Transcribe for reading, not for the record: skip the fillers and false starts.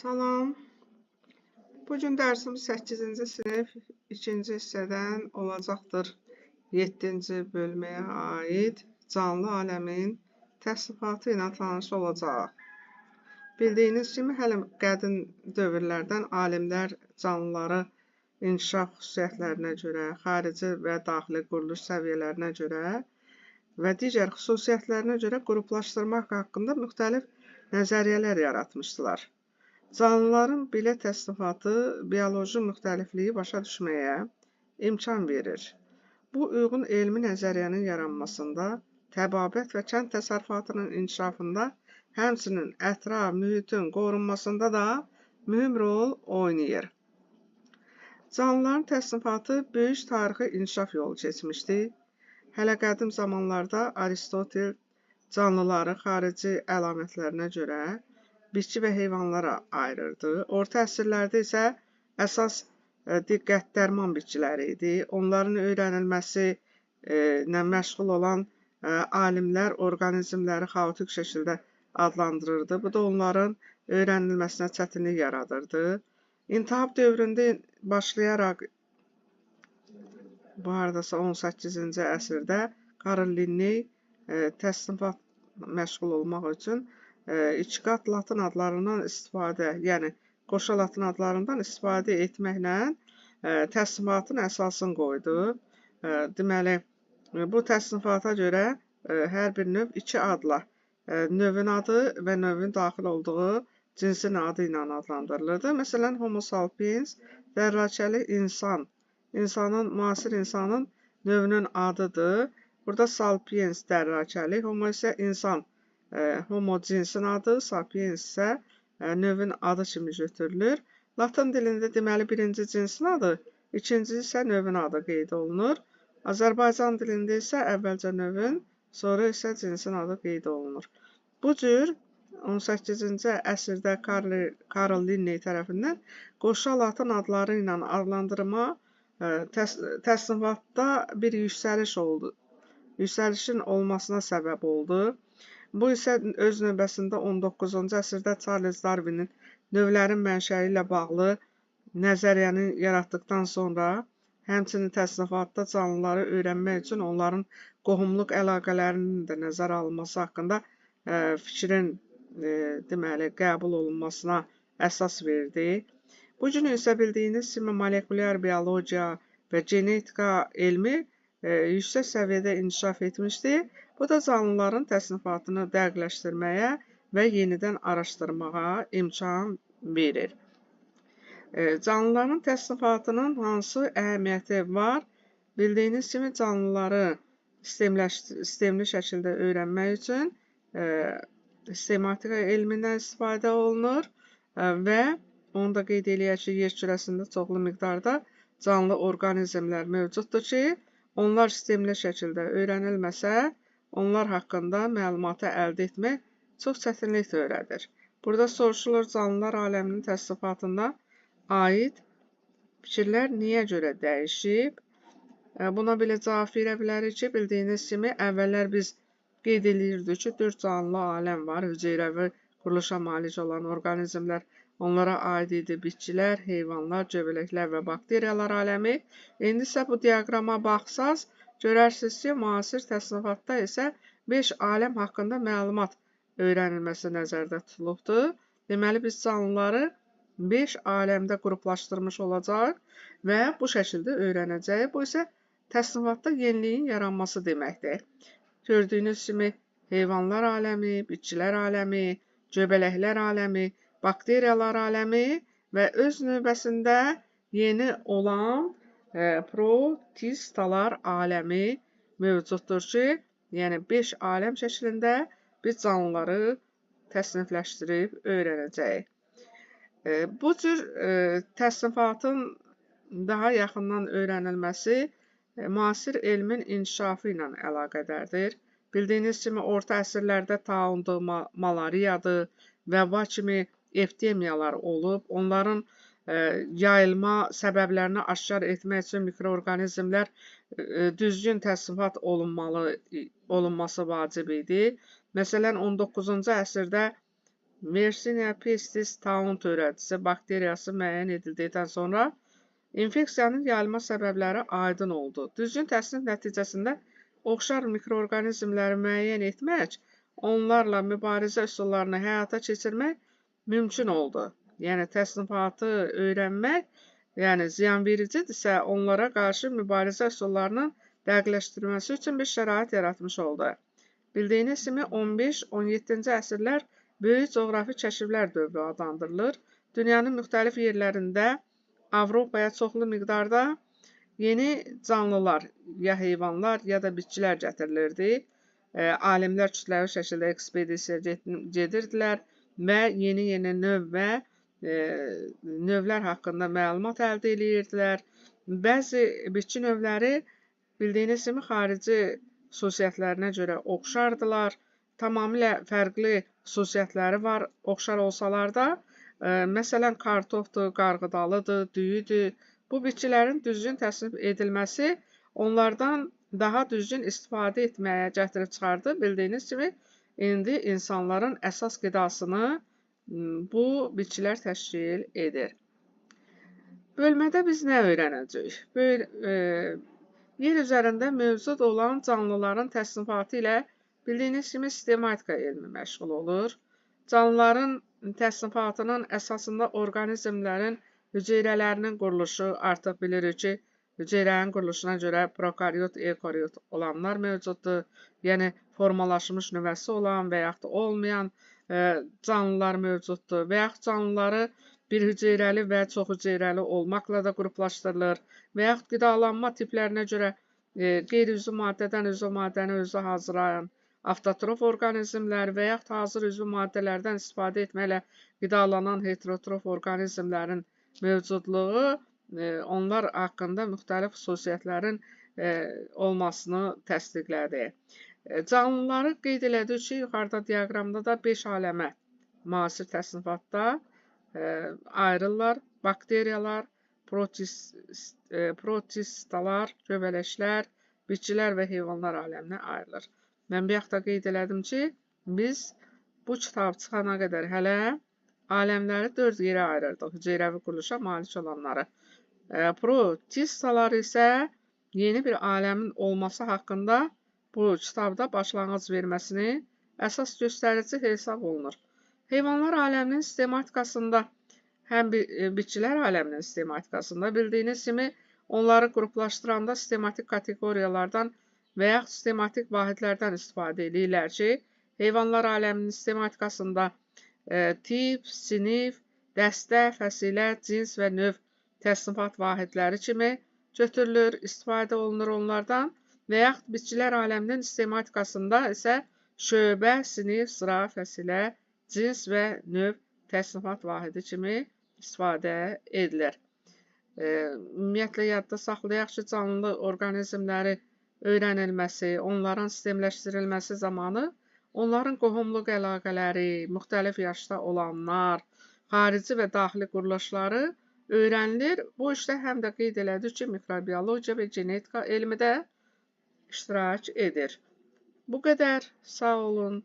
Salam. Bugün dərsimiz 8-ci sinif 2-ci hissədən olacaqdır. 7-ci bölməyə aid canlı aləmin təsnifatı ilə tanış olacağıq. Bildiyiniz kimi, hələ qədim dövrlərdən alimlər canlıları inkişaf xüsusiyyətlərinə görə, xarici və daxili quruluş səviyyələrinə görə və digər xüsusiyyətlərinə görə qruplaşdırmaq haqqında müxtəlif nəzəriyyələr yaratmışdılar. Canlıların belə təsnifatı bioloji müxtəlifliyi başa düşməyə imkan verir. Bu, uyğun elmi nəzəriyyənin yaranmasında, təbabət və kənd təsərrüfatının inkişafında, həmçinin ətraf mühitin qorunmasında da mühüm rol oynayır. Canlıların təsnifatı böyük tarixi inkişaf yolu keçmişdi. Hələ qədim zamanlarda Aristotel canlıları xarici əlamətlərinə görə bitki və heyvanlara ayırırdı. Orta əsrlərdə isə əsas diqqət dərman bitkiləri idi. Onların öyrənilməsi ilə məşğul olan alimlər orqanizmləri xaotik şəkildə adlandırırdı. Bu da onların öyrənilməsinə çətinlik yaradırdı. İntihab dövründə başlayaraq bu hardasa 18-ci əsrdə Karl Linney təsnifat məşğul olmaq üçün iki qat latın adlarından istifadə, yəni qoşa latın adlarından istifadə etməklə təsnifatın əsasını qoydu. Deməli, bu təsnifata görə hər bir növ iki adla, növün adı və növün daxil olduğu cinsin adı ilə adlandırılırdı. Məsələn, Homo sapiens dərrakəli insan, insanın, müasir insanın növünün adıdır. Burada sapiens dərrakəli, homo isə insan, homo cinsin adı, sapiens isə növün adı kimi götürülür. Latın dilində deməli birinci cinsin adı, ikinci isə növün adı qeyd olunur. Azərbaycan dilində isə əvvəlcə növün, sonra isə cinsin adı qeyd olunur. Bu cür 18-ci əsrdə Karl Linney tərəfindən qoşa latın adları ilə adlandırma təsnifatda bir yüksəliş oldu. Yüksəlişin olmasına səbəb oldu. Bu isə öz növbəsində 19-cu əsrdə Charles Darwinin növlərin mənşəyi ilə bağlı nəzəriyyəni yaratdıqdan sonra, həmçinin təsnifatda canlıları öyrənmək üçün onların qohumluq əlaqələrinin də nəzərə alınması haqqında fikrin deməli, qəbul olunmasına əsas verdi. Bu gün isə bildiyiniz kimi molekulyar biologiya və genetika elmi yüksək səviyyədə inkişaf etmişdi. Bu da canlıların təsnifatını dəqiqləşdirməyə və yenidən araşdırmağa imkan verir. Canlıların təsnifatının hansı əhəmiyyəti var? Bildiyiniz kimi canlıları sistemli şəkildə öyrənmək üçün sistematika elmindən istifadə olunur və onu da qeyd eləyək ki, yer kürəsində çoxlu miqdarda canlı orqanizmlər mövcuddur ki, onlar sistemli şəkildə öyrənilməsə, onlar haqqında məlumatı əldə etmək çox çətinlik törədir. Burada soruşulur, canlılar aləminin təsnifatına aid fikirlər niyə görə dəyişib? Buna belə cavab verə bilərik ki, bildiyiniz kimi əvvəllər biz qeyd eləyirdik ki, 4 canlı aləm var, hüceyrəvi quruluşa malik olan orqanizmlər, onlara aid idi bitkilər, heyvanlar, cöbələklər və bakteriyalar aləmi. İndi isə bu diaqrama baxsaz, görərsiniz ki, müasir təsnifatda isə 5 aləm haqqında məlumat öyrənilməsi nəzərdə tutulubdur. Deməli, biz canlıları 5 aləmdə qruplaşdırmış olacaq və bu şəkildə öyrənəcəyik. Bu isə təsnifatda yeniliyin yaranması deməkdir. Gördüyünüz kimi, heyvanlar aləmi, bitkilər aləmi, göbələklər aləmi, bakteriyalar aləmi və öz növbəsində yeni olan protistalar aləmi mövcuddur ki, yəni 5 aləm şəklində biz canlıları təsnifləşdirib öyrənəcəyik. Bu cür təsnifatın daha yaxından öyrənilməsi müasir elmin inkişafı ilə əlaqədardır. Bildiyiniz kimi, orta əsrlərdə taundur, malariyadır, vəba kimi epidemiyalar olub. Onların yayılma səbəblərini aşkar etmək üçün mikroorqanizmlər düzgün təsnifat olunması vacib idi. Məsələn, 19-cu əsrdə Yersinia pestis taun törədicisi bakteriyası müəyyən edildikdən sonra infeksiyanın yayılma səbəbləri aydın oldu. Düzgün təsnif nəticəsində oxşar mikroorqanizmləri müəyyən etmək, onlarla mübarizə üsullarını həyata keçirmək mümkün oldu. Yəni, təsnifatı öyrənmək, yəni ziyanvericidirsə, onlara qarşı mübarizə üsullarının dəqiqləşdirilməsi üçün bir şərait yaratmış oldu. Bildiyiniz kimi 15-17-ci əsrlər böyük coğrafi kəşflər dövrü adlandırılır. Dünyanın müxtəlif yerlərində Avropaya çoxlu miqdarda yeni canlılar, ya heyvanlar, ya da bitkilər gətirilirdi. Alimlər kütləvi şəkildə ekspedisiya gedirdilər və yeni-yeni növ və növlər haqqında məlumat əldə edirdilər. Bəzi bitki növləri bildiyiniz kimi xarici xüsusiyyətlərinə görə oxşardılar. Tamamilə fərqli xüsusiyyətləri var, oxşar olsalar da. Məsələn, kartofdur, qarğıdalıdır, düyüdür. Bu bitkilərin düzgün təsnif edilməsi onlardan daha düzgün istifadə etməyə gətirib çıxardı. Bildiyiniz kimi, indi insanların əsas qidasını bu bitkilər təşkil edir. Bölmədə biz nə öyrənəcəyik? Yer üzərində mövcud olan canlıların təsnifatı ilə bildiyiniz kimi sistematika elmi məşğul olur. Canlıların təsnifatının əsasında orqanizmlərin hüceyrələrinin quruluşu, artıq bilirik ki, hüceyrənin quruluşuna görə prokaryot, eukaryot olanlar mövcuddur. Yəni, formalaşmış nüvəsi olan və yaxud da olmayan canlılar mövcuddur. Və yaxud canlıları bir hüceyrəli və çox hüceyrəli olmaqla da qruplaşdırılır. Və yaxud qidalanma tiplərinə görə qeyri-üzvü maddədən üzvü maddəni özü hazırlayan avtotrof orqanizmlər və yaxud hazır üzvü maddələrdən istifadə etməklə qidalanan heterotrof orqanizmlərin mövcudluğu onlar haqqında müxtəlif xüsusiyyətlərin olmasını təsdiqlədi. Canlıları qeyd elədik ki, yuxarıda diaqramda da 5 aləmə müasir təsnifatda ayrılırlar. Bakteriyalar, protistalar, göbələklər, bitkilər və heyvanlar aləminə ayrılır. Mən bir yaxda qeyd elədim ki, biz bu kitab çıxana qədər hələ aləmləri 4 yerə ayırırdıq, hüceyrəvi quruluşa malik olanları. Protistalar isə yeni bir aləmin olması haqqında bu kitabda başlanğıc verməsini əsas göstərici hesab olunur. Heyvanlar aləminin sistematikasında, həm bitkilər aləminin sistematikasında bildiyiniz kimi onları qruplaşdıranda sistematik kateqoriyalardan və yaxud sistematik vahidlərdən istifadə edirlər ki, heyvanlar aləminin sistematikasında tip, sinif, dəstə, fəsilə, cins və növ təsnifat vahidləri kimi götürülür, istifadə olunur onlardan və yaxud bitkilər aləminin sistematikasında isə şöbə, sinif, sıra, fəsilə, cins və növ təsnifat vahidi kimi istifadə edilir. Ümumiyyətlə, yadda saxlayaq ki, canlı orqanizmləri öyrənilməsi, onların sistemləşdirilməsi zamanı onların qohumluq əlaqələri, müxtəlif yaşda olanlar, xarici və daxili quruluşları öyrənilir. Bu işdə həm də qeyd elədik ki, mikrobiologiya və genetika elmi də iştirak edir. Bu qədər. Sağ olun.